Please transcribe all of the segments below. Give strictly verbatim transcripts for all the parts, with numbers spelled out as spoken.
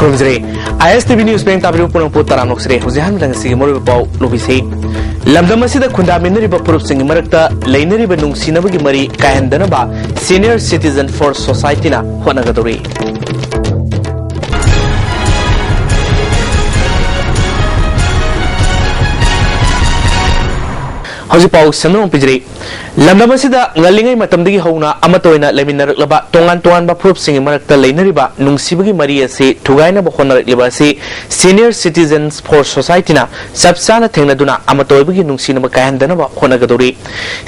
ꯈꯨꯔꯨꯝꯖꯔꯤ꯫ ꯑꯥꯏ ꯑꯦꯁ T V news bank ꯇꯥꯕꯤꯔꯤꯕ ꯄꯨꯝꯅꯃꯛꯄꯨ ꯇꯔꯥꯝꯅ ꯑꯣꯛꯆꯔꯤ꯫ ꯍꯧꯖꯤꯛ ꯑꯍꯥꯟꯕꯗ ꯉꯁꯤꯒꯤ ꯃꯔꯨꯑꯣꯏꯕ ꯄꯥꯎ ꯂꯧꯕꯤꯁꯤ꯫ ꯂꯝꯗꯝ ꯑꯁꯤꯗ ꯈꯨꯟꯗꯥꯃꯤꯟꯅꯔꯤꯕ ꯐꯨꯔꯨꯞꯁꯤꯡꯒꯤ ꯃꯔꯛꯇ ꯂꯩꯅꯔꯤꯕ ꯅꯨꯡꯁꯤꯅꯕꯒꯤ ꯃꯔꯤ ꯀꯥꯏꯍꯟꯗꯅꯕ Senior Citizen for Society ꯅ ꯍꯣꯠꯅꯒꯗꯧꯔꯤ꯫ ꯍꯧꯖꯤꯛ ꯄꯥꯎ ꯁꯟꯗꯣꯛꯅ ꯄꯤꯖꯔꯤ꯫ ꯂꯝꯗꯝ ꯑꯁꯤꯗ ꯉꯜꯂꯤꯉꯩ ꯃꯇꯝꯗꯒꯤ ꯍꯧꯅ ꯑꯃꯠꯇ ꯑꯣꯏꯅ ꯂꯩꯃꯤꯟꯅꯔꯛꯂꯕ ꯇꯣꯉꯥꯟ ꯇꯣꯉꯥꯟꯕ ꯐꯨꯔꯨꯞꯁꯤꯡꯒꯤ ꯃꯔꯛꯇ ꯂꯩꯅꯔꯤꯕ ꯅꯨꯡꯁꯤꯕꯒꯤ ꯃꯔꯤ ꯑꯁꯤ ꯊꯨꯒꯥꯏꯅꯕ ꯍꯣꯠꯅꯔꯛꯂꯤꯕ ꯑꯁꯤ Senior Citizens for Society ꯅ ꯆꯞ ꯆꯥꯅ ꯊꯦꯡꯅꯗꯨꯅ ꯑꯃꯠꯇ ꯑꯣꯏꯕꯒꯤ ꯅꯨꯡꯁꯤꯅꯕ ꯀꯥꯏꯍꯟꯗꯅꯕ ꯍꯣꯠꯅꯒꯗꯧꯔꯤ꯫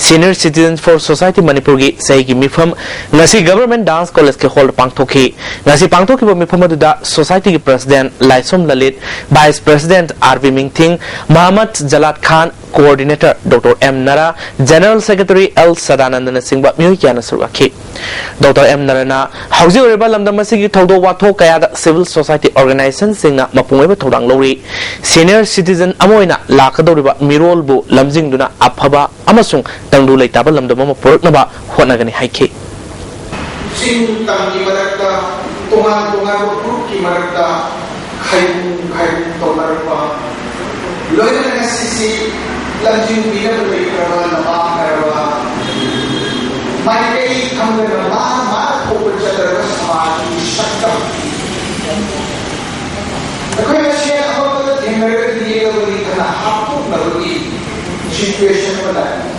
Senior Citizens for Society ꯃꯅꯤꯄꯨꯔꯒꯤ ꯆꯍꯤꯒꯤ ꯃꯤꯐꯝ ꯉꯁꯤ Government Dance College ꯀꯤ hall ꯗ ꯄꯥꯡꯊꯣꯛꯈꯤ꯫ ꯉꯁꯤ ꯄꯥꯡꯊꯣꯛꯈꯤꯕ ꯃꯤꯐꯝ ꯑꯗꯨꯗ Society ꯒꯤ President Laisom Lalit, Vice President R B Mingthing, Mohammad Jalat Khan, Coordinator doctor M Nara, General Secretary L ꯁꯗꯥꯅꯟꯗꯅꯆꯤꯡꯕ ꯃꯤꯑꯣꯏ ꯀꯌꯥꯅ ꯁꯔꯨꯛ ꯌꯥꯈꯤ꯫ ꯗꯣꯛꯇꯔ ꯑꯦꯝ ꯅꯔꯥꯅ ꯍꯧꯖꯤꯛ ꯑꯣꯏꯔꯤꯕ ꯂꯝꯗꯝ ꯑꯁꯤꯒꯤ ꯊꯧꯗꯣꯛ ꯋꯥꯊꯣꯛ ꯀꯌꯥꯗ civil society organization ꯁꯤꯡꯅ ꯃꯄꯨꯡ ꯑꯣꯏꯕ ꯊꯧꯗꯥꯡ ꯂꯧꯔꯤ꯫ Senior citizen ꯑꯃ ꯑꯣꯏꯅ ꯂꯥꯛꯀꯗꯧꯔꯤꯕ ꯃꯤꯔꯣꯜꯕꯨ ꯂꯝꯖꯤꯡꯗꯨꯅ ꯑꯐꯕ ꯑꯃꯁꯨꯡ ꯇꯪꯗꯨ ꯂꯩꯇꯥꯕ ꯂꯝꯗꯝ ꯑꯃ ꯄꯨꯔꯛꯅꯕ ꯍꯣꯠꯅꯒꯅꯤ ꯍꯥꯏꯈꯤ꯫ ꯆꯤꯡ ꯇꯝꯒꯤ ꯃꯔꯛꯇ, ꯇꯣꯉꯥꯟ ꯇꯣꯉꯥꯟꯕ group ꯀꯤ ꯃꯔꯛꯇ ꯈꯥꯏꯕꯨꯡ ꯈꯥꯏꯕꯨꯡ ꯇꯧꯅꯔꯛꯄ, ꯂꯣꯏꯅꯅ ꯉꯁꯤꯁꯤ ꯂꯝꯖꯤꯡꯕꯤꯅꯕ ꯂꯩꯇ꯭ꯔꯕ, ꯂꯝꯃꯥꯡꯅꯔꯕ, ꯃꯥꯏꯀꯩ ꯈꯪꯗꯅ ꯃꯥꯅ ꯃꯥꯅ ꯊꯣꯛꯄ ꯆꯠꯂꯒ ꯁꯃꯥꯖꯒꯤ ꯁꯛꯇꯝ ꯑꯩꯈꯣꯏ ꯃꯁꯦꯟ ꯑꯃꯠꯇꯗ ꯊꯦꯡꯅꯔꯒꯗꯤ ꯌꯦꯛꯂꯕꯅꯤ ꯈꯟꯅ ꯍꯥꯠꯇꯣꯛꯅꯕꯒꯤ situation ꯑꯃ ꯂꯥꯛꯏ꯫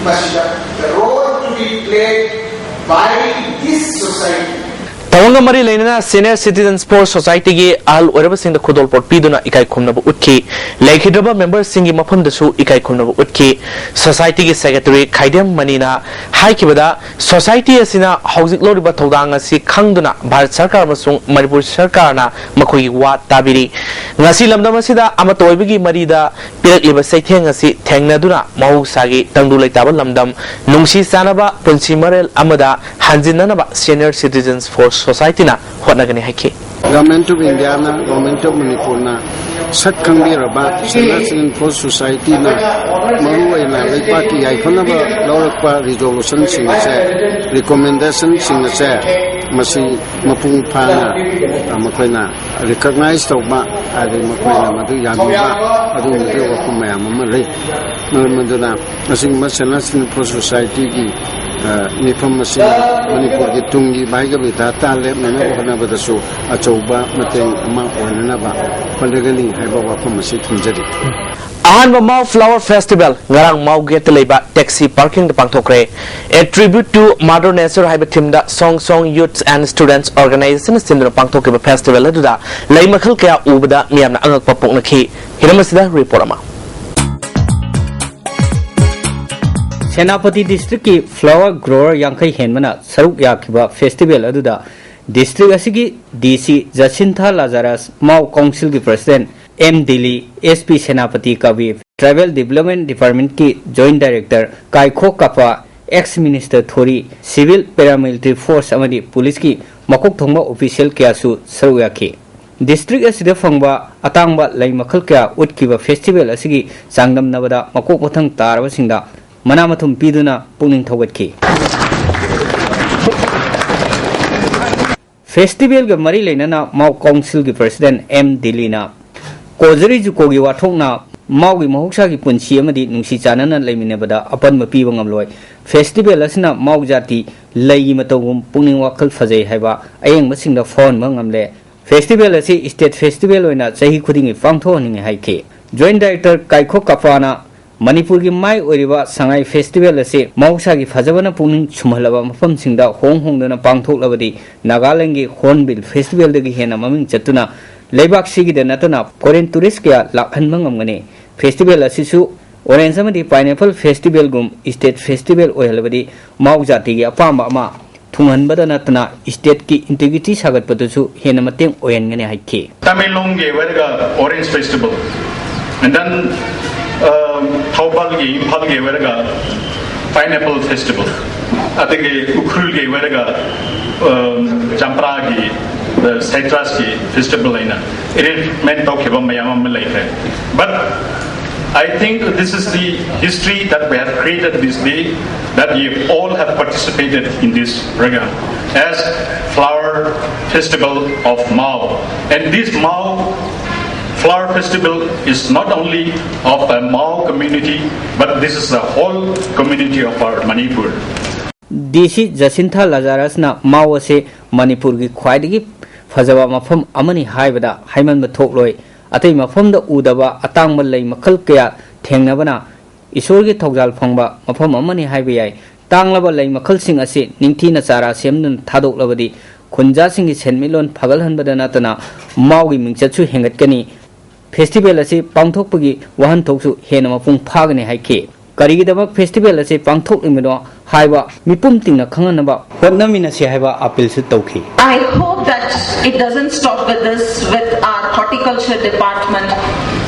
ꯃꯁꯤꯗ the role to be played by this society. ꯊꯧꯔꯝꯒ ꯃꯔꯤ ꯂꯩꯅꯅ Senior Citizens for Society ꯒꯤ ꯑꯍꯜ ꯑꯣꯏꯔꯕꯁꯤꯡꯗ ꯈꯨꯗꯣꯜꯄꯣꯠ ꯄꯤꯗꯨꯅ ꯏꯀꯥꯏ ꯈꯨꯝꯅꯕ ꯎꯠꯈꯤ꯫ ꯂꯩꯈꯤꯗ꯭ꯔꯕ member ꯁꯤꯡꯒꯤ ꯃꯐꯝꯗꯁꯨ ꯏꯀꯥꯏ ꯈꯨꯝꯅꯕ ꯎꯠꯈꯤ꯫ Society ꯒꯤ Secretary ꯈꯥꯏꯗꯦꯝ ꯃꯅꯤꯅ ꯍꯥꯏꯈꯤꯕꯗ, Society ꯑꯁꯤꯅ ꯍꯧꯖꯤꯛ ꯂꯧꯔꯤꯕ ꯊꯧꯗꯥꯡ ꯑꯁꯤ ꯈꯪꯗꯨꯅ ꯚꯥꯔꯠ ꯁꯔꯀꯥꯔ ꯑꯃꯁꯨꯡ ꯃꯅꯤꯄꯨꯔ ꯁꯔꯀꯥꯔꯅ ꯃꯈꯣꯏꯒꯤ ꯋꯥ ꯇꯥꯕꯤꯔꯤ꯫ ꯉꯁꯤ ꯂꯝꯗꯝ ꯑꯁꯤꯗ ꯑꯃꯠꯇ ꯑꯣꯏꯕꯒꯤ ꯃꯔꯤꯗ ꯄꯤꯔꯛꯂꯤꯕ ꯆꯩꯊꯦꯡ ꯑꯁꯤ ꯊꯦꯡꯅꯗꯨꯅ ꯃꯍꯧꯁꯥꯒꯤ ꯇꯪꯗꯨ ꯂꯩꯇꯥꯕ ꯂꯝꯗꯝ, ꯅꯨꯡꯁꯤ ꯆꯥꯟꯅꯕ ꯄꯨꯟꯁꯤ ꯃꯔꯦꯜ ꯑꯃꯗ ꯍꯟꯖꯤꯟꯅꯅꯕ Senior Citizens for Society ꯅ ꯍꯣꯠꯅꯒꯅꯤ ꯍꯥꯏꯈꯤ꯫ Government of India ꯅ, Government of ꯃꯅꯤꯄꯨꯔꯅ ꯁꯛ ꯈꯪꯕꯤꯔꯕ Senior Citizen for Society ꯅ ꯃꯔꯨꯑꯣꯏꯅ ꯂꯩꯕꯥꯛꯀꯤ ꯌꯥꯏꯐꯅꯕ ꯂꯧꯔꯛꯄ resolution ꯁꯤꯡ ꯑꯁꯦ, recommendation ꯁꯤꯡ ꯑꯁꯦ ꯃꯁꯤ ꯃꯄꯨꯡ ꯐꯥꯅ ꯃꯈꯣꯏꯅ ꯔꯤꯀꯛꯅꯥꯏꯁ ꯇꯧꯕ, ꯑꯗꯩ ꯃꯈꯣꯏꯅ ꯃꯗꯨ ꯌꯥꯕꯤꯕ, ꯑꯗꯨꯒꯨꯝꯕꯒꯤ ꯋꯥꯐꯝ ꯃꯌꯥꯝ ꯑꯃ ꯂꯩ꯫ ꯃꯔꯝ ꯑꯗꯨꯅ ꯑꯁꯤꯒꯨꯝꯕ ꯁꯦꯅꯥ ꯁꯤꯅꯤꯐꯣ ꯁꯣꯁꯥꯏꯇꯤꯒꯤ ꯃꯤꯐꯝ ꯑꯁꯤ ꯃꯅꯤꯄꯨꯔꯒꯤ ꯇꯨꯡꯒꯤ ꯚꯥꯏꯒ ꯕꯤꯙꯥꯇꯥ ꯂꯦꯞꯅꯅꯕ ꯍꯣꯠꯅꯕꯗꯁꯨ ꯑꯆꯧꯕ ꯃꯇꯦꯡ ꯑꯃ ꯑꯣꯏꯅꯅꯕ ꯍꯣꯠꯅꯒꯅꯤ ꯍꯥꯏꯕ ꯋꯥꯐꯝ ꯑꯁꯤ ꯊꯝꯖꯔꯤ꯫ ꯑꯍꯥꯟꯕ ꯃꯥꯎ ꯐ꯭ꯂꯥꯋꯔ ꯐꯦꯁꯇꯤꯚꯦꯜ ꯉꯔꯥꯡ ꯃꯥꯎ ꯒꯦꯠꯇ ꯂꯩꯕ taxi ꯄꯥꯔꯀꯤꯡꯗ ꯄꯥꯡꯊꯣꯛꯈ꯭ꯔꯦ꯫ A Tribute to Mother Nature ꯍꯥꯏꯕ ꯊꯤꯝꯗ Song Song Youth and Students Organization ꯁꯤꯟꯗꯨꯅ ꯄꯥꯡꯊꯣꯛꯈꯤꯕ ꯐꯦꯁꯇꯤꯚꯦꯜ ꯑꯗꯨꯗ ꯂꯩ ꯃꯈꯜ ꯀꯌꯥ ꯎꯕꯗ ꯃꯤꯌꯥꯝꯅ ꯑꯉꯛꯄ ꯄꯣꯛꯅꯈꯤ꯫ ꯍꯤꯔꯝ ꯑꯁꯤꯗ ꯔꯤꯄꯣꯔꯠ ꯑꯃ꯫ ꯁꯦꯅꯥꯄꯇꯤ ꯗꯤꯁꯇ꯭ꯔꯤꯛꯀꯤ ꯐ꯭ꯂꯥꯋꯔ ꯒ꯭ꯔꯣꯋꯔ ꯌꯥꯡꯈꯩ ꯍꯦꯟꯕꯅ ꯁꯔꯨꯛ ꯌꯥꯈꯤꯕ ꯐꯦꯁꯇꯤꯚꯦꯜ ꯑꯗꯨꯗ ꯗꯤꯁꯇ꯭ꯔꯤꯛ ꯑꯁꯤꯒꯤ ꯗꯤ ꯁꯤ ꯖꯁꯤꯟꯊꯥ ꯂꯥꯖꯥꯔꯁ, ꯃꯥꯎ ꯀꯥꯎꯟꯁꯤꯜꯒꯤ president M Dili, S P Senapati Kabir, tribal development ꯗꯤꯄꯥꯔꯠꯃꯦꯟꯠꯀꯤ joint director Kaikho Kapa, ex minister Thori, civil paramilitary force ꯑꯃꯗꯤ ꯄꯨꯂꯤꯁꯀꯤ ꯃꯀꯣꯛ ꯊꯣꯡꯕ ꯑꯣꯐꯤꯁꯤꯌꯦꯜ ꯀꯌꯥꯁꯨ ꯁꯔꯨꯛ ꯌꯥꯈꯤ꯫ ꯗꯤꯁꯇ꯭ꯔꯤꯛ ꯑꯁꯤꯗ ꯐꯪꯕ ꯑꯇꯥꯡꯕ ꯂꯩ ꯃꯈꯜ ꯀꯌꯥ ꯎꯠꯈꯤꯕ ꯐꯦꯁꯇꯤꯚꯦꯜ ꯑꯁꯤꯒꯤ ꯆꯥꯡꯗꯝꯅꯕꯗ ꯃꯀꯣꯛ ꯃꯊꯪ ꯇꯥꯔꯕꯁꯤꯡꯗ ꯃꯅꯥ ꯃꯊꯨꯝ ꯄꯤꯗꯨꯅ ꯄꯨꯛꯅꯤꯡ ꯊꯧꯒꯠꯈꯤ꯫ ꯐꯦꯁꯇꯤꯚꯦꯜꯒ ꯃꯔꯤ ꯂꯩꯅꯅ ꯃꯥꯎ ꯀꯥꯎꯟꯁꯤꯜꯒꯤ ꯄ꯭ꯔꯁꯤꯗꯦꯟꯠ ꯑꯦꯝ ꯗꯤꯂꯤꯅ ꯀꯣꯖꯔꯤ ꯖꯨꯀꯣꯒꯤ ꯋꯥꯊꯣꯛꯅ ꯃꯥꯎꯒꯤ ꯃꯍꯧꯁꯥꯒꯤ ꯄꯨꯟꯁꯤ ꯑꯃꯗꯤ ꯅꯨꯡꯁꯤ ꯆꯥꯟꯅꯅ ꯂꯩꯃꯤꯟꯅꯕꯗ ꯑꯄꯟꯕ ꯄꯤꯕ ꯉꯝꯂꯣꯏ꯫ ꯐꯦꯁꯇꯤꯚꯦꯜ ꯑꯁꯤꯅ ꯃꯥꯎ ꯖꯥꯇꯤ ꯂꯩꯒꯤ ꯃꯇꯧꯒꯨꯝ ꯄꯨꯛꯅꯤꯡ ꯋꯥꯈꯜ ꯐꯖꯩ ꯍꯥꯏꯕ ꯑꯌꯦꯡꯕꯁꯤꯡꯗ ꯐꯥꯎꯍꯟꯕ ꯉꯝꯂꯦ꯫ ꯐꯦꯁꯇꯤꯚꯦꯜ ꯑꯁꯤ ꯁ꯭ꯇꯦꯠ ꯐꯦꯁꯇꯤꯚꯦꯜ ꯑꯣꯏꯅ ꯆꯍꯤ ꯈꯨꯗꯤꯡꯒꯤ ꯄꯥꯡꯊꯣꯛꯍꯟꯅꯤꯡꯏ ꯍꯥꯏꯈꯤ꯫ ꯖꯣꯏꯟꯠ ꯗꯥꯏꯔꯦꯛꯇꯔ ꯀꯥꯏꯈꯣ ꯀꯥꯄꯥꯅ ꯃꯅꯤꯄꯨꯔꯒꯤ ꯃꯥꯏ ꯑꯣꯏꯔꯤꯕ ꯁꯉꯥꯏ ꯐꯦꯁꯇꯤꯚꯦꯜ ꯑꯁꯤ ꯃꯍꯧꯁꯥꯒꯤ ꯐꯖꯕꯅ ꯄꯨꯛꯅꯤꯡ ꯁꯨꯝꯍꯜꯂꯕ ꯃꯐꯝꯁꯤꯡꯗ ꯍꯣꯡ ꯍꯣꯡꯗꯨꯅ ꯄꯥꯡꯊꯣꯛꯂꯕꯗꯤ ꯅꯥꯒꯥꯂꯦꯟꯒꯤ ꯍꯣꯔ꯭ꯟꯕꯤꯜ ꯐꯦꯁꯇꯤꯚꯦꯜꯗꯒꯤ ꯍꯦꯟꯅ ꯃꯃꯤꯡ ꯆꯠꯇꯨꯅ ꯂꯩꯕꯥꯛꯁꯤꯒꯤꯗ ꯅꯠꯇꯅ ꯐꯣꯔꯦꯟ ꯇꯨꯔꯤꯁ ꯀꯌꯥ ꯂꯥꯛꯍꯟꯕ ꯉꯝꯒꯅꯤ꯫ ꯐꯦꯁꯇꯤꯚꯦꯜ ꯑꯁꯤꯁꯨ ꯑꯣꯔꯦꯟꯖ ꯑꯃꯗꯤ ꯄꯥꯏꯅꯦꯄꯜ ꯐꯦꯁꯇꯤꯚꯦꯜꯒꯨꯝ ꯁ꯭ꯇꯦꯠ ꯐꯦꯁꯇꯤꯚꯦꯜ ꯑꯣꯏꯍꯜꯂꯕꯗꯤ ꯃꯥꯎ ꯖꯥꯇꯤꯒꯤ ꯑꯄꯥꯝꯕ ꯑꯃ ꯊꯨꯡꯍꯟꯕꯗ ꯅꯠꯇꯅ ꯁ꯭ꯇꯦꯠꯀꯤ ꯏꯟꯇꯤꯒ꯭ꯔꯤꯇꯤ ꯁꯥꯒꯠꯄꯗꯁꯨ ꯍꯦꯟꯅ ꯃꯇꯦꯡ ꯑꯣꯏꯍꯟꯒꯅꯤ ꯍꯥꯏꯈꯤ꯫ ꯇꯃꯦꯡꯂꯣꯡꯒꯤ ꯑꯣꯏꯔꯒ ꯑꯣꯔꯦꯟꯖ ꯐꯦꯁꯇꯤꯚꯦꯜ, and then ꯊꯧꯕꯥꯜꯒꯤ, ꯏꯝꯐꯥꯜꯒꯤ ꯑꯣꯏꯔꯒ ꯄꯥꯏꯅꯦꯄꯜ ꯐꯦꯁꯇꯤꯚꯦꯜ, ꯑꯗꯒꯤ ꯎꯈ꯭ꯔꯨꯜꯒꯤ ꯑꯣꯏꯔꯒ ꯆꯝꯄ꯭ꯔꯥꯒꯤ, ꯁꯥꯏꯇ꯭ꯔꯁꯀꯤ ꯐꯦꯁꯇꯤꯚꯦꯜ ꯑꯩꯅ ꯑꯦꯔꯦꯟꯖꯃꯦꯟ ꯇꯧꯈꯤꯕ ꯃꯌꯥꯝ ꯑꯃ ꯂꯩꯈ꯭ꯔꯦ꯫ But I think this is the history that we have created this day, that you all have participated in this program as Flower Festival of Mao. And this Mao Flower Festival is not only of a Mao community, but this is the whole community of our Manipur. ꯗꯤ ꯁꯤ ꯖꯁꯤꯟꯊꯥ ꯂꯖꯥꯔꯁꯅ ꯃꯥꯎ ꯑꯁꯤ ꯃꯅꯤꯄꯨꯔꯒꯤ ꯈ꯭ꯋꯥꯏꯗꯒꯤ ꯐꯖꯕ ꯃꯐꯝ ꯑꯃꯅꯤ ꯍꯥꯏꯕꯗ ꯍꯥꯏꯃꯟꯕ ꯊꯣꯛꯂꯣꯏ꯫ ꯑꯇꯩ ꯃꯐꯝꯗ ꯎꯗꯕ ꯑꯇꯥꯡꯕ ꯂꯩ ꯃꯈꯜ ꯀꯌꯥ ꯊꯦꯡꯅꯕꯅ ꯏꯁꯣꯔꯒꯤ ꯊꯧꯖꯥꯜ ꯐꯪꯕ ꯃꯐꯝ ꯑꯃꯅꯤ ꯍꯥꯏꯕ ꯌꯥꯏ꯫ ꯇꯥꯡꯂꯕ ꯂꯩ ꯃꯈꯜꯁꯤꯡ ꯑꯁꯤ ꯅꯤꯡꯊꯤꯅ ꯆꯥꯔꯥ ꯁꯦꯝꯗꯨꯅ ꯊꯥꯗꯣꯛꯂꯕꯗꯤ ꯈꯨꯟꯖꯥꯁꯤꯡꯒꯤ ꯁꯦꯟꯃꯤꯠꯂꯣꯟ ꯐꯒꯠꯍꯟꯕꯗ ꯅꯠꯇꯅ ꯃꯥꯎꯒꯤ ꯃꯤꯡꯆꯠꯁꯨ ꯍꯦꯟꯒꯠꯀꯅꯤ꯫ ꯐꯦꯁꯇꯤꯚꯦꯜ ꯑꯁꯤ ꯄꯥꯡꯊꯣꯛꯄꯒꯤ ꯋꯥꯍꯟꯊꯣꯛꯁꯨ ꯍꯦꯟꯅ ꯃꯄꯨꯡ ꯐꯥꯒꯅꯤ ꯍꯥꯏꯈꯤ꯫ ꯀꯔꯤꯒꯤꯗꯃꯛ ꯐꯦꯁꯇꯤꯚꯦꯜ ꯑꯁꯤ ꯄꯥꯡꯊꯣꯛꯂꯤꯕꯅꯣ ꯍꯥꯏꯕ ꯃꯤꯄꯨꯝ ꯇꯤꯡꯅ ꯈꯪꯍꯟꯅꯕ ꯍꯣꯠꯅꯃꯤꯟꯅꯁꯤ ꯍꯥꯏꯕ ꯑꯥꯄꯤꯜꯁꯨ ꯇꯧꯈꯤ꯫ I hope that it doesn't stop with this, with our horticulture department.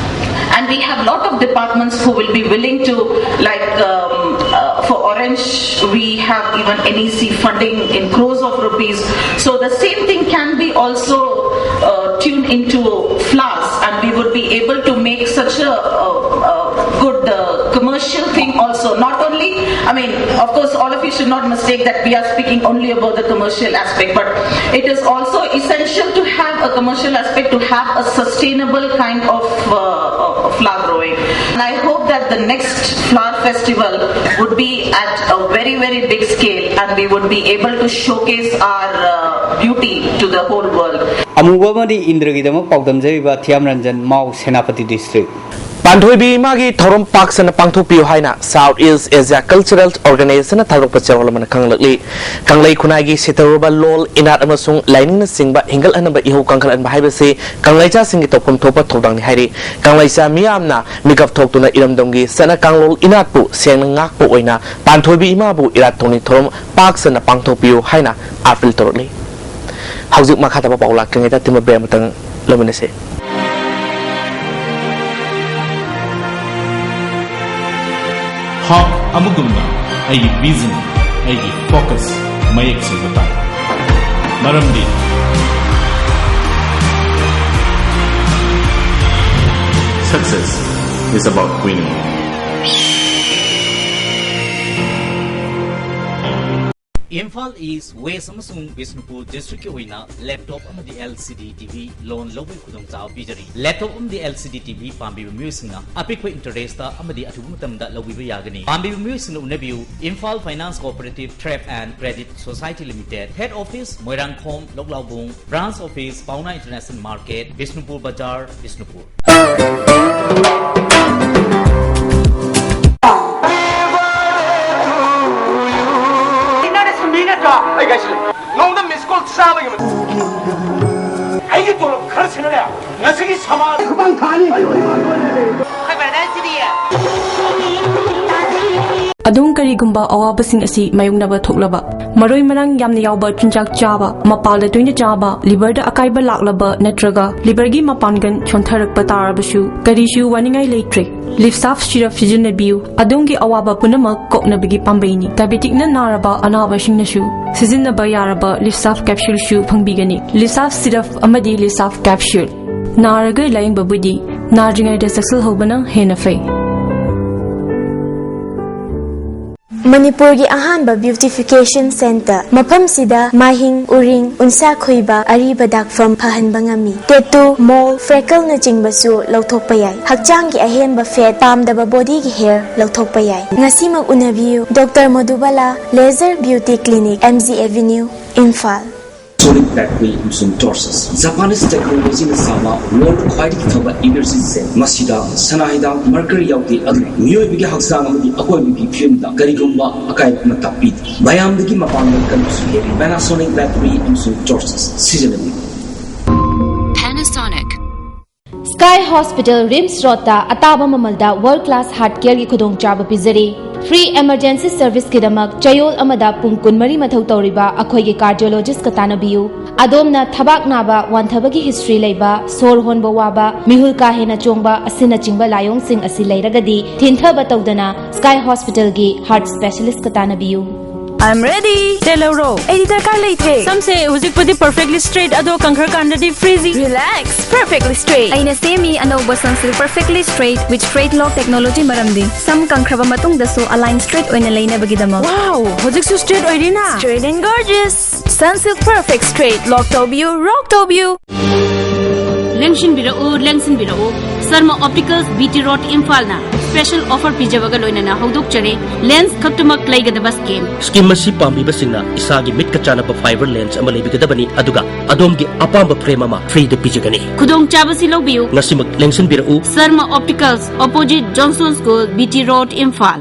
And we have lot of departments who will be willing to, like, um, uh, for orange, we have even N E C funding in crores of rupees. So the same thing can be also uh, tuned into flowers, and we would be able to make such a, a, a good uh, commercial thing also. Not only, I mean, of course, all of you should not mistake that we are speaking only about the commercial aspect, but it is also essential to have a commercial aspect, to have a sustainable kind of uh, uh, flower growing. And I hope that the next flower festival would be at a very, very big scale, and we would be able to showcase our uh, beauty to the whole world. ꯑꯃꯨꯕ ꯑꯃꯗꯤ ꯏꯟꯗ꯭ꯔꯒꯤꯗꯃꯛ ꯄꯥꯎꯗꯝꯖꯔꯤꯕ ꯊꯤꯌꯥꯝ ꯔꯟꯖꯟ, ꯃꯥꯎ, Senapati district꯫ ꯄꯥꯟꯊꯣꯏꯕꯤ ꯏꯃꯥꯒꯤ ꯊꯧꯔꯝ ꯄꯥꯛ ꯁꯟꯅ ꯄꯥꯡꯊꯣꯛꯄꯤꯌꯨ ꯍꯥꯏꯅ South East Asia Cultural Organization ꯅ ꯊꯥꯗꯣꯛꯄ ꯆꯦꯔꯣꯜ ꯑꯃꯅ ꯈꯪꯂꯛꯂꯤ꯫ ꯀꯪꯂꯩ ꯈꯨꯟꯅꯥꯏꯒꯤ ꯁꯦꯊꯔꯨꯕ ꯂꯣꯜ, ꯏꯅꯥꯠ ꯑꯃꯁꯨꯡ ꯂꯥꯏꯅꯤꯡꯅꯆꯤꯡꯕ ꯍꯤꯡꯒꯠꯍꯟꯅꯕ ꯏꯍꯧ ꯀꯪꯈꯠꯍꯟꯕ ꯍꯥꯏꯕꯁꯤ ꯀꯪꯂꯩꯆꯥꯁꯤꯡꯒꯤ ꯇꯧꯐꯝ ꯊꯣꯛꯄ ꯊꯧꯗꯥꯡꯅꯤ ꯍꯥꯏꯔꯤ꯫ ꯀꯪꯂꯩꯆꯥ ꯃꯤꯌꯥꯝꯅ ꯃꯤꯀꯞ ꯊꯣꯛꯇꯨꯅ ꯏꯔꯝꯗꯝꯒꯤ ꯆꯠꯅ ꯀꯥꯡꯂꯣꯟ ꯏꯅꯥꯠꯄꯨ ꯁꯦꯡꯅ ꯉꯥꯛꯄ ꯑꯣꯏꯅ ꯄꯥꯟꯊꯣꯏꯕꯤ ꯏꯃꯥꯕꯨ ꯏꯔꯥꯠ ꯊꯧꯅꯤ ꯊꯧꯔꯝ ꯄꯥꯛ ꯁꯟꯅ ꯄꯥꯡꯊꯣꯛꯄꯤꯌꯨ ꯍꯥꯏꯅ ꯑꯥꯄꯤꯜ ꯇꯧꯔꯛꯂꯤ꯫ ꯍꯧꯖꯤꯛ ꯃꯈꯥ ꯇꯥꯕ ꯄꯥꯎ ꯂꯥꯛꯇ꯭ꯔꯤꯉꯩꯗ ꯇꯤꯝꯕꯔ ꯕ꯭ꯔꯦꯛ ꯑꯃꯇꯪ ꯂꯧꯃꯤꯟꯅꯁꯤ꯫ ꯍꯥꯞ ꯑꯃꯒꯨꯝꯅ ꯑꯩꯒꯤ ꯚꯤꯖꯟ, ꯑꯩꯒꯤ ꯐꯣꯀꯁ ꯃꯌꯦꯛ ꯁꯦꯡꯕ ꯇꯥꯏ꯫ ꯃꯔꯝꯗꯤ success It's about winning. Imphal east, west ꯑꯃꯁꯨꯡ ꯕꯤꯁꯅꯨꯄꯨꯔ ꯗꯤꯁꯇ꯭ꯔꯤꯛꯀꯤ ꯑꯣꯏꯅ ꯂꯦꯞꯇꯣꯞ ꯑꯃꯗꯤ LCD TV ꯂꯣꯟ ꯂꯧꯕꯒꯤ ꯈꯨꯗꯣꯡꯆꯥꯕ ꯄꯤꯖꯔꯤ꯫ ꯂꯦꯞꯇꯣꯞ ꯑꯃꯗꯤ LCD TV ꯄꯥꯝꯕꯤꯕ ꯃꯤꯑꯣꯏꯁꯤꯡꯅ ꯑꯄꯤꯛꯄ ꯏꯟꯇꯔꯦꯁꯇ ꯑꯃꯗꯤ ꯑꯊꯨꯕ ꯃꯇꯝꯗ ꯂꯧꯕꯤꯕ ꯌꯥꯒꯅꯤ꯫ ꯄꯥꯝꯕꯤꯕ ꯃꯤꯑꯣꯏꯁꯤꯡꯅ ꯎꯅꯕꯤꯌꯨ, Imphal finance cooperative trade and credit society limited, head office Moirangkhom Loukloubung, branch office Paona international market, Bishnupur Bazar, Bishnupur. ꯅꯪꯅ ꯁꯨꯝꯕꯤ ꯅꯠꯇ꯭ꯔꯣ? ꯑꯩ ꯀꯥꯏꯁꯤ ꯂꯩ꯫ ꯅꯣꯡꯃꯗ ꯃꯤꯁ ꯀꯣꯜ ꯆꯥꯕꯒꯤ ꯃꯇꯝ꯫ ꯑꯩꯒꯤ ꯇꯣꯂꯣꯞ ꯈꯔ ꯁꯤꯟꯅꯔꯦ꯫ ꯉꯁꯤꯒꯤ ꯁꯃꯥꯖ ꯈꯨꯕꯥꯡ ꯊꯥꯅꯤ꯫ ꯑꯩꯈꯣꯏ ꯕ꯭ꯔꯗꯔꯁꯤꯗꯤ꯫ ꯑꯗꯣꯝ ꯀꯔꯤꯒꯨꯝꯕ ꯑꯋꯥꯕꯁꯤꯡ ꯑꯁꯤ ꯃꯥꯌꯣꯛꯅꯕ ꯊꯣꯛꯂꯕ, ꯃꯔꯣꯏ ꯃꯔꯥꯡ ꯌꯥꯝꯅ ꯌꯥꯎꯕ ꯆꯤꯟꯖꯥꯛ ꯆꯥꯕ, ꯃꯄꯥꯜꯗ ꯇꯣꯏꯅ ꯆꯥꯕ, ꯂꯤꯚꯔꯗ ꯑꯀꯥꯏꯕ ꯂꯥꯛꯂꯕ ꯅꯠꯇ꯭ꯔꯒ ꯂꯤꯚꯔꯒꯤ ꯃꯄꯥꯡꯒꯜ ꯁꯣꯟꯊꯔꯛꯄ ꯇꯥꯔꯕꯁꯨ ꯀꯔꯤꯁꯨ ꯋꯥꯅꯤꯡꯉꯥꯏ ꯂꯩꯇ꯭ꯔꯦ꯫ ꯂꯤꯞꯁꯥꯐ ꯁꯤꯔꯞ ꯁꯤꯖꯤꯟꯅꯕꯤꯌꯨ꯫ ꯑꯗꯣꯝꯒꯤ ꯑꯋꯥꯕ ꯄꯨꯝꯅꯃꯛ ꯀꯣꯛꯅꯕꯒꯤ ꯄꯥꯝꯕꯩꯅꯤ꯫ ꯗꯥꯏꯕꯦꯇꯤꯛꯅ ꯅꯥꯔꯕ ꯑꯅꯥꯕꯁꯤꯡꯅꯁꯨ ꯁꯤꯖꯤꯟꯅꯕ ꯌꯥꯔꯕ ꯂꯤꯞꯁꯥꯐ ꯀꯦꯞꯁꯨꯜꯁꯨ ꯐꯪꯕꯤꯒꯅꯤ꯫ ꯂꯤꯞꯁꯥꯐ ꯁꯤꯔꯞ ꯑꯃꯗꯤ ꯂꯤꯞꯁꯥꯐ ꯀꯦꯞꯁꯨꯜ꯫ ꯅꯥꯔꯒ ꯂꯥꯌꯦꯡꯕꯕꯨꯗꯤ ꯅꯥꯗ꯭ꯔꯤꯉꯩꯗ ꯆꯦꯛꯁꯤꯜꯍꯧꯕꯅ ꯍꯦꯟꯅ ꯐꯩ꯫ ꯃꯅꯤꯄꯨꯔꯒꯤ ꯑꯍꯥꯟꯕ ꯕ꯭ꯌꯨꯇꯤꯐꯤꯀꯦꯁꯟ ꯁꯦꯟꯇꯔ꯫ ꯃꯐꯝꯁꯤꯗ ꯃꯥꯏꯍꯤꯡ, ꯎꯔꯤꯡ, ꯎꯟꯁꯥ ꯈꯣꯏꯕ, ꯑꯔꯤꯕ ꯗꯥꯛꯐꯝ ꯐꯍꯟꯕ ꯉꯝꯃꯤ꯫ ꯇꯦꯇꯨ, ꯃꯣꯜ, ꯐ꯭ꯔꯦꯀꯜꯅꯆꯤꯡꯕꯁꯨ ꯂꯧꯊꯣꯛꯄ ꯌꯥꯏ꯫ ꯍꯛꯆꯥꯡꯒꯤ ꯑꯍꯦꯟꯕ ꯐꯦꯠ, ꯄꯥꯝꯗꯕ ꯕꯣꯗꯤꯒꯤ ꯍꯦꯌꯔ ꯂꯧꯊꯣꯛꯄ ꯌꯥꯏ꯫ ꯉꯁꯤꯃꯛ ꯎꯅꯕꯤꯌꯨ꯫ Doctor Modubala, laser beauty clinic, MG Avenue, Imphal. Sonic Battery ꯑꯃꯁꯨꯡ Torches, Japanese technologyꯅ ꯁꯥꯕ world ꯈ꯭ꯋꯥꯏꯗꯒꯤ ꯐꯕ energy set꯫ ꯃꯁꯤꯗ ꯁꯅꯥ ꯍꯤꯗꯥꯛ mercury ꯌꯥꯎꯗꯦ, ꯑꯗꯨꯅ ꯃꯤꯑꯣꯏꯕꯒꯤ ꯍꯛꯆꯥꯡ ꯑꯃꯗꯤ ꯑꯀꯣꯏꯕꯒꯤ ꯐꯤꯕꯝꯗ ꯀꯔꯤꯒꯨꯝꯕ ꯑꯀꯥꯏꯕ ꯑꯃꯠꯇ ꯄꯤꯗꯦ꯫ ꯃꯌꯥꯝꯗꯒꯤ ꯃꯄꯥꯡꯒꯜ ꯀꯟꯕꯁꯨ ꯍꯦꯜꯂꯤ꯫ Panasonic Battery ꯑꯃꯁꯨꯡ Torches ꯁꯤꯖꯤꯟꯅꯕꯤꯌꯨ꯫ Panasonic. Sky Hospital, RIMS Roadꯇ ꯑꯇꯥꯕ ꯃꯃꯜꯗ world class heart careꯒꯤ ꯈꯨꯗꯣꯡꯆꯥꯕ ꯄꯤꯖꯔꯤ꯫ Free emergency serviceꯀꯤꯗꯃꯛ ꯆꯌꯣꯜ ꯑꯃꯗ ꯄꯨꯡ ꯀꯨꯟꯃꯔꯤ ꯃꯊꯧ ꯇꯧꯔꯤꯕ ꯑꯩꯈꯣꯏꯒꯤ cardiologistꯀ ꯇꯥꯟꯅꯕꯤꯌꯨ꯫ ꯑꯗꯣꯝꯅ ꯊꯕꯥꯛ ꯅꯥꯕ, ꯋꯥꯟꯊꯕꯒꯤ history ꯂꯩꯕ, ꯁꯣꯔ ꯍꯣꯟꯕ ꯋꯥꯕ, ꯃꯤꯍꯨꯜ ꯀꯥ ꯍꯦꯟꯅ ꯆꯣꯡꯕ ꯑꯁꯤꯅꯆꯤꯡꯕ ꯂꯥꯏꯑꯣꯡꯁꯤꯡ ꯑꯁꯤ ꯂꯩꯔꯒꯗꯤ ꯊꯤꯟꯊꯕ ꯇꯧꯗꯅ Sky Hospitalꯒꯤ heart specialistꯀ ꯇꯥꯟꯅꯕꯤꯌꯨ꯫ I'm ready. ꯇꯦꯜꯍꯧꯔꯣ꯫ ꯑꯩꯗꯤ ꯗꯔꯀꯥꯔ ꯂꯩꯇ꯭ꯔꯦ꯫ ꯁꯝꯁꯦ ꯍꯧꯖꯤꯛꯄꯨꯗꯤ perfectly straight, ꯑꯗꯣ ꯀꯪꯈ꯭ꯔꯀꯥꯟꯗꯗꯤ frizzy꯫ Relax, perfectly straight. ꯑꯩꯅ ꯁꯦꯝꯃꯤ ꯑꯅꯧꯕ Sunsilk Perfectly Straight with Straight Lock Technology, ꯃꯔꯝꯗꯤ ꯁꯝ ꯀꯪꯈ꯭ꯔꯕ ꯃꯇꯨꯡꯗꯁꯨ align straight ꯑꯣꯏꯅ ꯂꯩꯅꯕꯒꯤꯗꯃꯛ꯫ Wow, ꯍꯧꯖꯤꯛꯁꯨ straight ꯑꯣꯏꯔꯤꯅ? Straight and gorgeous. Sunsilk Perfect Straight, lock ꯇꯧꯕꯤꯌꯨ, rock ꯇꯧꯕꯤꯌꯨ꯫ ꯂꯦꯡꯁꯤꯟꯕꯤꯔꯛꯎ, ꯂꯦꯡꯁꯤꯟꯕꯤꯔꯛꯎ꯫ Sharma opticals, B T road, ꯏꯝꯐꯥꯜꯅ special offer ꯄꯤꯖꯕꯒ ꯂꯣꯏꯅꯅ ꯍꯧꯗꯣꯛꯆꯔꯤ꯫ Lens ꯈꯛꯇꯃꯛ ꯂꯩꯒꯗꯕ scheme꯫ Scheme ꯑꯁꯤ ꯄꯥꯝꯕꯤꯕꯁꯤꯡꯅ ꯏꯁꯥꯒꯤ ꯃꯤꯠꯀ ꯆꯥꯟꯅꯕ fiber lens ꯑꯃ ꯂꯩꯕꯤꯒꯗꯕꯅꯤ, ꯑꯗꯨꯒ ꯑꯗꯣꯝꯒꯤ ꯑꯄꯥꯝꯕ frame ꯑꯃ free ꯗ ꯄꯤꯖꯒꯅꯤ꯫ ꯈꯨꯗꯣꯡꯆꯥꯕꯁꯤ ꯂꯧꯕꯤꯌꯨ꯫ ꯉꯁꯤꯃꯛ ꯂꯦꯡꯁꯤꯟꯕꯤꯔꯛꯎ꯫ Sarma Opticals, opposite Johnson School, B T Road, Imphal.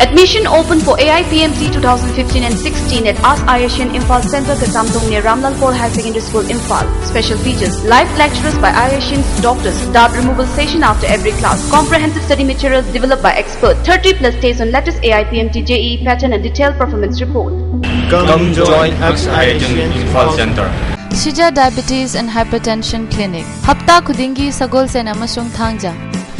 Admission open for A I P M T two thousand fifteen and sixteen at ASK Ayashin Imphal Center, Kachamthong near Ramlalpur Higher Secondary School, Imphal. Special features: live lecturers by Ayashin's doctors, dart removal session after every class, comprehensive study materials developed by experts, thirty plus days on latest A I P M T J E E pattern and detailed performance report. Come join ASK Ayashin Imphal Center. Shija Diabetes and Hypertension Clinic, ꯍꯞꯇꯥ ꯈꯨꯗꯤꯡꯒꯤ ꯁꯒꯣꯜꯁꯦꯟ ꯑꯃꯁꯨꯡ ꯊꯥꯡꯖ,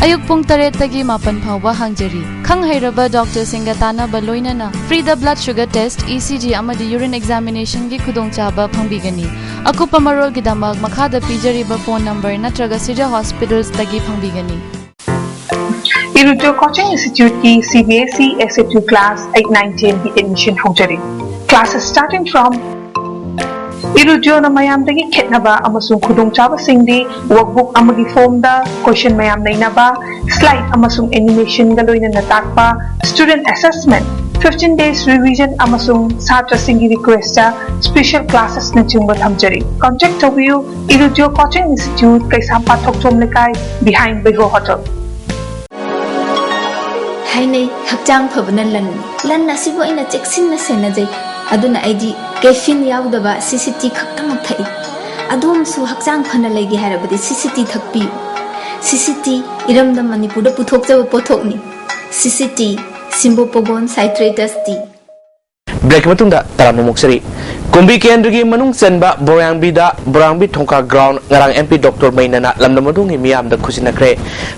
ꯑꯌꯨꯛ ꯄꯨꯡ ꯇꯔꯦꯠꯇꯒꯤ ꯃꯥꯄꯟ ꯐꯥꯎꯕ ꯍꯥꯡꯖꯔꯤ꯫ ꯈꯪ ꯍꯩꯔꯕ ꯗꯣꯛꯇꯔꯁꯤꯡꯒ ꯇꯥꯟꯅꯕ ꯂꯣꯏꯅꯅ free blood sugar test, E C G ꯑꯃꯗꯤ urine examination ꯒꯤ ꯈꯨꯗꯣꯡꯆꯥꯕ ꯐꯪꯕꯤꯒꯅꯤ꯫ ꯑꯀꯨꯞꯄ ꯃꯔꯣꯜꯒꯤꯗꯃꯛ ꯃꯈꯥꯗ ꯄꯤꯖꯔꯤꯕ phone number ꯅꯠꯇ꯭ꯔꯒ Shija Hospitals ꯇꯒꯤ ꯐꯪꯕꯤꯒꯅꯤ꯫ Irujo Coaching Institute ꯀꯤ C B S E S A two class eight, nine, ten ꯒꯤ admission ꯍꯧꯖꯔꯤ꯫ Classes starting from Irujo ꯅ ꯃꯌꯥꯝꯗꯒꯤ ꯈꯦꯠꯅꯕ ꯑꯃꯁꯨꯡ ꯈꯨꯗꯣꯡꯆꯥꯕꯁꯤꯡꯗꯤ workbook ꯑꯃꯒꯤ form ꯗ question ꯃꯌꯥꯝ ꯅꯩꯅꯕ, slide ꯑꯃꯁꯨꯡ animation ꯒ ꯂꯣꯏꯅꯅ ꯇꯥꯛꯄ, student assessment, fifteen days revision ꯑꯃꯁꯨꯡ ꯁꯥꯇ꯭ꯔꯁꯤꯡꯒꯤ request ꯇ special classes ꯅꯆꯤꯡꯕ ꯊꯝꯖꯔꯤ꯫ Contact ꯇꯧꯕꯤꯌꯨ꯫ Irujo Coaching Institute, ꯀꯩꯁꯥꯝꯄꯥꯠ ꯊꯣꯛꯆꯣꯝ ꯂꯩꯀꯥꯏ, behind Beiho Hotel. ꯍꯥꯏꯅꯩ, ꯍꯛꯆꯥꯡ ꯐꯕꯅ ꯂꯟꯅꯤ꯫ ꯂꯟ ꯑꯁꯤꯕꯨ ꯑꯩꯅ ꯆꯦꯛꯁꯤꯟꯅ ꯁꯦꯟꯅꯖꯩ꯫ ꯑꯗꯨꯅ ꯑꯩꯗꯤ caffeine ꯌꯥꯎꯗꯕ C C T ꯈꯛꯇꯃꯛ ꯊꯛꯏ꯫ ꯑꯗꯣꯝꯁꯨ ꯍꯛꯆꯥꯡ ꯐꯅ ꯂꯩꯒꯦ ꯍꯥꯏꯔꯕꯗꯤ C C T ꯊꯛꯄꯤꯌꯨ꯫ C C T, ꯏꯔꯝꯗꯝ ꯃꯅꯤꯄꯨꯔꯗ ꯄꯨꯊꯣꯛꯆꯕ ꯄꯣꯠꯊꯣꯛꯅꯤ꯫ C C T, Simbo Pogon Citratus Tea꯫ Break ꯃꯇꯨꯡꯗ ꯇꯔꯥꯝꯅ ꯑꯣꯛꯆꯔꯤ꯫ ꯀꯨꯝꯕꯤ ꯀꯦꯟꯗ꯭ꯔꯒꯤ ꯃꯅꯨꯡ ꯆꯟꯕ ꯕꯣꯔꯥꯡꯕꯤꯗ ꯕꯣꯔꯥꯡꯕꯤ ꯊꯣꯡꯈꯥ ꯒ꯭ꯔꯥꯎꯟ ꯉꯔꯥꯡ ꯑꯦꯝ ꯄꯤ ꯗꯣꯛꯇꯔ ꯃꯩꯅꯅ ꯂꯝꯗꯝ ꯑꯗꯨꯒꯤ ꯃꯤꯌꯥꯝꯗ ꯈꯨꯠꯁꯤꯟꯅꯈ꯭ꯔꯦ꯫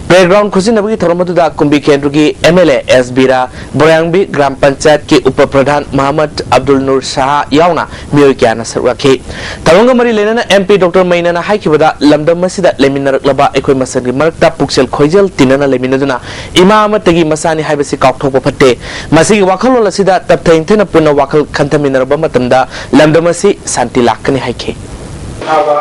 ꯄ꯭ꯂꯦꯒ꯭ꯔꯥꯎꯟ ꯈꯨꯠꯁꯤꯟꯅꯕꯒꯤ ꯊꯧꯔꯝ ꯑꯗꯨꯗ ꯀꯨꯝꯕꯤ ꯀꯦꯟꯗ꯭ꯔꯒꯤ M L A S Bira, Borangbi ꯒ꯭ꯔꯥꯝ ꯄꯟꯆꯥꯌꯠꯀꯤ ꯎꯄ ꯄ꯭ꯔꯙꯥꯟ ꯃꯍꯃꯗ ꯑꯕꯗꯨꯜ ꯅꯨꯔ ꯁꯍꯥ ꯌꯥꯎꯅ ꯃꯤꯑꯣꯏ ꯀꯌꯥꯅ ꯁꯔꯨꯛ ꯌꯥꯈꯤ꯫ ꯊꯧꯔꯝꯒ ꯃꯔꯤ ꯂꯩꯅꯅ ꯑꯦꯝ ꯄꯤ ꯗꯣꯛꯇꯔ ꯃꯩꯅꯅ ꯍꯥꯏꯈꯤꯕꯗ, ꯂꯝꯗꯝ ꯑꯁꯤꯗ ꯂꯩꯃꯤꯟꯅꯔꯛꯂꯕ ꯑꯩꯈꯣꯏ ꯃꯁꯦꯟꯒꯤ ꯃꯔꯛꯇ ꯄꯨꯛꯆꯦꯜ ꯈꯣꯏꯖꯦꯜ ꯇꯤꯟꯅꯅ ꯂꯩꯃꯤꯟꯅꯗꯨꯅ ꯏꯃꯥ ꯑꯃꯠꯇꯒꯤ ꯃꯆꯥꯅꯤ ꯍꯥꯏꯕꯁꯤ ꯀꯥꯎꯊꯣꯛꯄ ꯐꯠꯇꯦ꯫ ꯃꯁꯤꯒꯤ ꯋꯥꯈꯜꯂꯣꯟ ꯑꯁꯤꯗ ꯇꯞꯊ ꯏꯪꯊꯅ ꯄꯨꯟꯅ ꯋꯥꯈꯜ ꯈꯟꯊꯃꯤꯟꯅꯔꯕ ꯃꯇꯝꯗ ꯂꯝꯗꯝ ꯑꯁꯤ ꯁꯥꯟꯇꯤ ꯂꯥꯛꯀꯅꯤ ꯍꯥꯏꯈꯤ꯫ ꯐꯥꯕ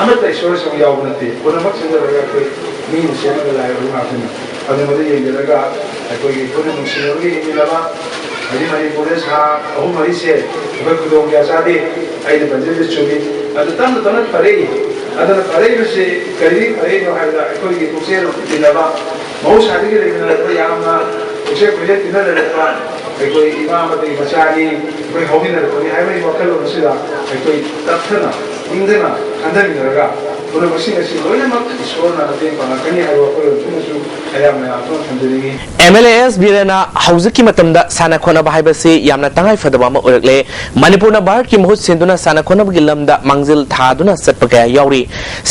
ꯑꯃꯠꯇ ꯏꯁꯣꯔ ꯏꯁꯣꯔ ꯌꯥꯎꯕ ꯅꯠꯇꯦ꯫ ꯄꯨꯝꯅꯃꯛ ꯁꯦꯝꯖꯔꯒ ꯑꯩꯈꯣꯏ ꯃꯤꯅ ꯁꯦꯝꯃꯒ ꯂꯥꯏꯔꯕ ꯉꯥꯛꯇꯅꯤ꯫ ꯑꯗꯨ ꯃꯗꯨ ꯌꯦꯡꯖꯔꯒ ꯑꯩꯈꯣꯏꯒꯤ ꯄꯨꯟꯅ ꯅꯨꯡꯁꯤꯅꯕꯒꯤ ꯏꯃꯤꯟꯅꯕ ꯍꯧꯖꯤꯛ ꯃꯅꯤꯄꯨꯔꯗ ꯁꯥ ꯑꯍꯨꯝ ꯃꯔꯤꯁꯦ ꯑꯩꯈꯣꯏ ꯈꯨꯗꯣꯡ ꯀꯌꯥ ꯆꯥꯗꯦ꯫ ꯑꯩꯅ ꯄꯟꯖꯔꯤꯕ ꯆꯨꯝꯃꯤ꯫ ꯑꯗꯨ ꯇꯞꯅ ꯇꯞꯅ ꯐꯔꯛꯏ꯫ ꯑꯗꯨꯅ ꯐꯔꯛꯏꯕꯁꯤ ꯀꯔꯤꯒꯤ ꯐꯔꯛꯏꯅꯣ ꯍꯥꯏꯕꯗ ꯑꯩꯈꯣꯏꯒꯤ ꯄꯨꯛꯆꯦꯜ ꯇꯤꯟꯅꯕ, ꯃꯍꯧꯁꯥꯗꯒꯤ ꯂꯩꯃꯤꯟꯅꯔꯛꯄ, ꯌꯥꯝꯅ ꯄꯨꯛꯆꯦꯜ ꯈꯣꯏꯖꯦꯜ ꯇꯤꯟꯅꯔꯛꯄ ꯑꯩꯈꯣꯏ ꯏꯃꯥ ꯑꯃꯗꯒꯤ ꯃꯆꯥꯅꯤ, ꯑꯩꯈꯣꯏ ꯍꯧꯃꯤꯟꯅꯔꯛꯄꯅꯤ ꯍꯥꯏꯕꯒꯤ ꯋꯥꯈꯜꯂꯣꯟ ꯑꯁꯤꯗ ꯑꯩꯈꯣꯏ ꯇꯞꯊꯅ, ꯏꯪꯗꯅ ꯈꯟꯊꯃꯤꯟꯅꯔꯒ ꯄꯨꯝꯅꯃꯛꯁꯤꯡ ꯑꯁꯤ ꯂꯣꯏꯅꯃꯛ ꯏꯁꯣꯔꯅ ꯃꯇꯦꯡ ꯄꯥꯡꯂꯛꯀꯅꯤ ꯍꯥꯏꯕ ꯋꯥꯈꯜꯂꯣꯟ ꯑꯁꯤꯃꯁꯨ ꯑꯩꯍꯥꯛ ꯃꯌꯥꯝ ꯄꯨꯝꯅꯃꯛ ꯊꯝꯖꯅꯤꯡꯏ꯫ ꯑꯦꯝ ꯑꯦꯜ ꯑꯦ ꯑꯦꯁ ꯕꯤꯔꯦꯟꯅ ꯍꯧꯖꯤꯛꯀꯤ ꯃꯇꯝꯗ ꯁꯥꯟꯅ ꯈꯣꯠꯅꯕ ꯍꯥꯏꯕꯁꯤ ꯌꯥꯝꯅ ꯇꯉꯥꯏ ꯐꯗꯕ ꯑꯃ ꯑꯣꯏꯔꯛꯂꯦ꯫ ꯃꯅꯤꯄꯨꯔꯅ ꯚꯥꯔꯠꯀꯤ ꯃꯍꯨꯠ ꯁꯤꯟꯗꯨꯅ ꯁꯥꯟꯅ ꯈꯣꯠꯅꯕꯒꯤ ꯂꯝꯗ ꯃꯥꯡꯖꯤꯜ ꯊꯥꯗꯨꯅ ꯆꯠꯄ ꯀꯌꯥ ꯌꯥꯎꯔꯤ꯫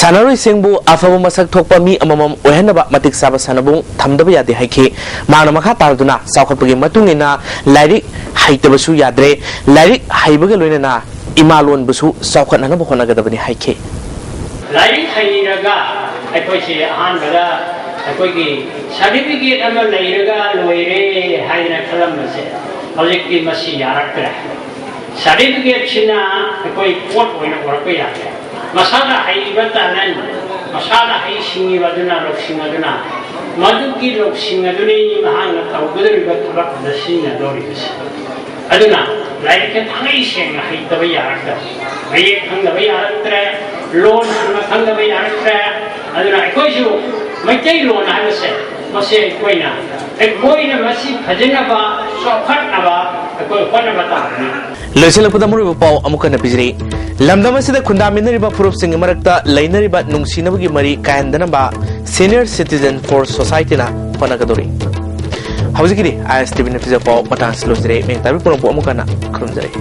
ꯁꯥꯟꯅꯔꯣꯏꯁꯤꯡꯕꯨ ꯑꯐꯕ ꯃꯁꯛ ꯊꯣꯛꯄ ꯃꯤ ꯑꯃꯃꯝ ꯑꯣꯏꯍꯟꯅꯕ ꯃꯇꯤꯛ ꯆꯥꯕ ꯁꯥꯟꯅꯕꯨꯡ ꯊꯝꯗꯕ ꯌꯥꯗꯦ ꯍꯥꯏꯈꯤ꯫ ꯃꯍꯥꯛꯅ ꯃꯈꯥ ꯇꯥꯔꯗꯨꯅ ꯆꯥꯎꯈꯠꯄꯒꯤ ꯃꯇꯨꯡ ꯏꯟꯅ ꯂꯥꯏꯔꯤꯛ ꯍꯩꯇꯕꯁꯨ ꯌꯥꯗ꯭ꯔꯦ, ꯂꯥꯏꯔꯤꯛ ꯍꯩꯕꯒ ꯂꯣꯏꯅꯅ ꯏꯃꯥ ꯂꯣꯟꯕꯨꯁꯨ ꯆꯥꯎꯈꯠꯅꯅꯕ ꯍꯣꯠꯅꯒꯗꯕꯅꯤ ꯍꯥꯏꯈꯤ꯫ ꯂꯥꯏꯔꯤꯛ ꯍꯩꯔꯒ ꯑꯩꯈꯣꯏꯁꯦ ꯑꯍꯥꯟꯕꯗ ꯑꯩꯈꯣꯏꯒꯤ ꯁꯥꯔꯇꯤꯐꯤꯀꯦꯠ ꯑꯃ ꯂꯩꯔꯒ ꯂꯣꯏꯔꯦ ꯍꯥꯏꯅ ꯈꯜꯂꯝꯕꯁꯦ ꯍꯧꯖꯤꯛꯇꯤ ꯃꯁꯤ ꯌꯥꯔꯛꯇ꯭ꯔꯦ꯫ ꯁꯥꯔꯇꯤꯐꯤꯀꯦꯠꯁꯤꯅ ꯑꯩꯈꯣꯏ ꯄꯣꯠ ꯑꯣꯏꯅ ꯄꯨꯔꯛꯄ ꯌꯥꯗꯦ꯫ ꯃꯁꯥꯅ ꯍꯩꯔꯤꯕ ꯇꯦꯂꯦꯟ, ꯃꯁꯥꯅ ꯍꯩ ꯁꯤꯡꯉꯤꯕ ꯑꯗꯨꯅ, ꯂꯧꯁꯤꯡ ꯑꯗꯨꯅ, ꯃꯗꯨꯒꯤ ꯂꯧꯁꯤꯡ ꯑꯗꯨꯅꯤ ꯃꯍꯥꯛꯅ ꯇꯧꯒꯗꯧꯔꯤꯕ ꯊꯕꯛ ꯑꯗꯨꯗ ꯁꯤꯖꯤꯟꯅꯗꯧꯔꯤꯕꯁꯦ꯫ ꯑꯗꯨꯅ ꯂꯥꯏꯔꯤꯛꯁꯦ ꯊꯥꯡꯉꯩ ꯁꯦꯡꯅ ꯍꯩꯇꯕ ꯌꯥꯔꯛꯇꯕ, ꯃꯌꯦꯛ ꯈꯪꯗꯕ ꯌꯥꯔꯛꯇ꯭ꯔꯦ, ꯂꯣꯟ ꯁꯨꯅ ꯈꯪꯗꯕ ꯌꯥꯔꯛꯇ꯭ꯔꯦ꯫ ꯑꯗꯨꯅ ꯑꯩꯈꯣꯏꯁꯨ ꯃꯩꯇꯩꯂꯣꯟ ꯍꯥꯏꯕꯁꯦ ꯃꯁꯤ ꯑꯩꯈꯣꯏꯅ, ꯑꯩꯈꯣꯏꯅ ꯃꯁꯤ ꯐꯖꯅꯕ, ꯆꯥꯎꯈꯠꯅꯕ ꯑꯩꯈꯣꯏ ꯍꯣꯠꯅꯕ ꯇꯥꯕꯅꯤ꯫ ꯂꯣꯏꯁꯤꯜꯂꯛꯄꯗ ꯃꯔꯨꯑꯣꯏꯕ ꯄꯥꯎ ꯑꯃꯨꯛ ꯍꯟꯅ ꯄꯤꯖꯔꯤ꯫ ꯂꯝꯗꯝ ꯑꯁꯤꯗ ꯈꯨꯟꯗꯥꯃꯤꯟꯅꯔꯤꯕ ꯐꯨꯔꯨꯞꯁꯤꯡꯒꯤ ꯃꯔꯛꯇ ꯂꯩꯅꯔꯤꯕ ꯅꯨꯡꯁꯤꯅꯕꯒꯤ ꯃꯔꯤ ꯀꯥꯏꯍꯟꯗꯅꯕ Senior Citizen for Societyꯅ ꯍꯣꯠꯅꯒꯗꯧꯔꯤ꯫ ꯍꯧꯖꯤꯛꯀꯤꯗꯤ ꯑꯥꯏ ꯑꯦꯁ ꯇꯤ ꯚꯤꯅ ꯄꯤꯖꯕ ꯄꯥꯎ ꯃꯇꯥꯡ ꯑꯁꯤꯗ ꯂꯣꯏꯖꯔꯦ꯫ ꯃꯌꯦꯛ ꯇꯥꯕꯤ ꯄꯨꯝꯅꯃꯛꯄꯨ ꯑꯃꯨꯛ ꯍꯟꯅ ꯈꯨꯔꯨꯝꯖꯔꯤ꯫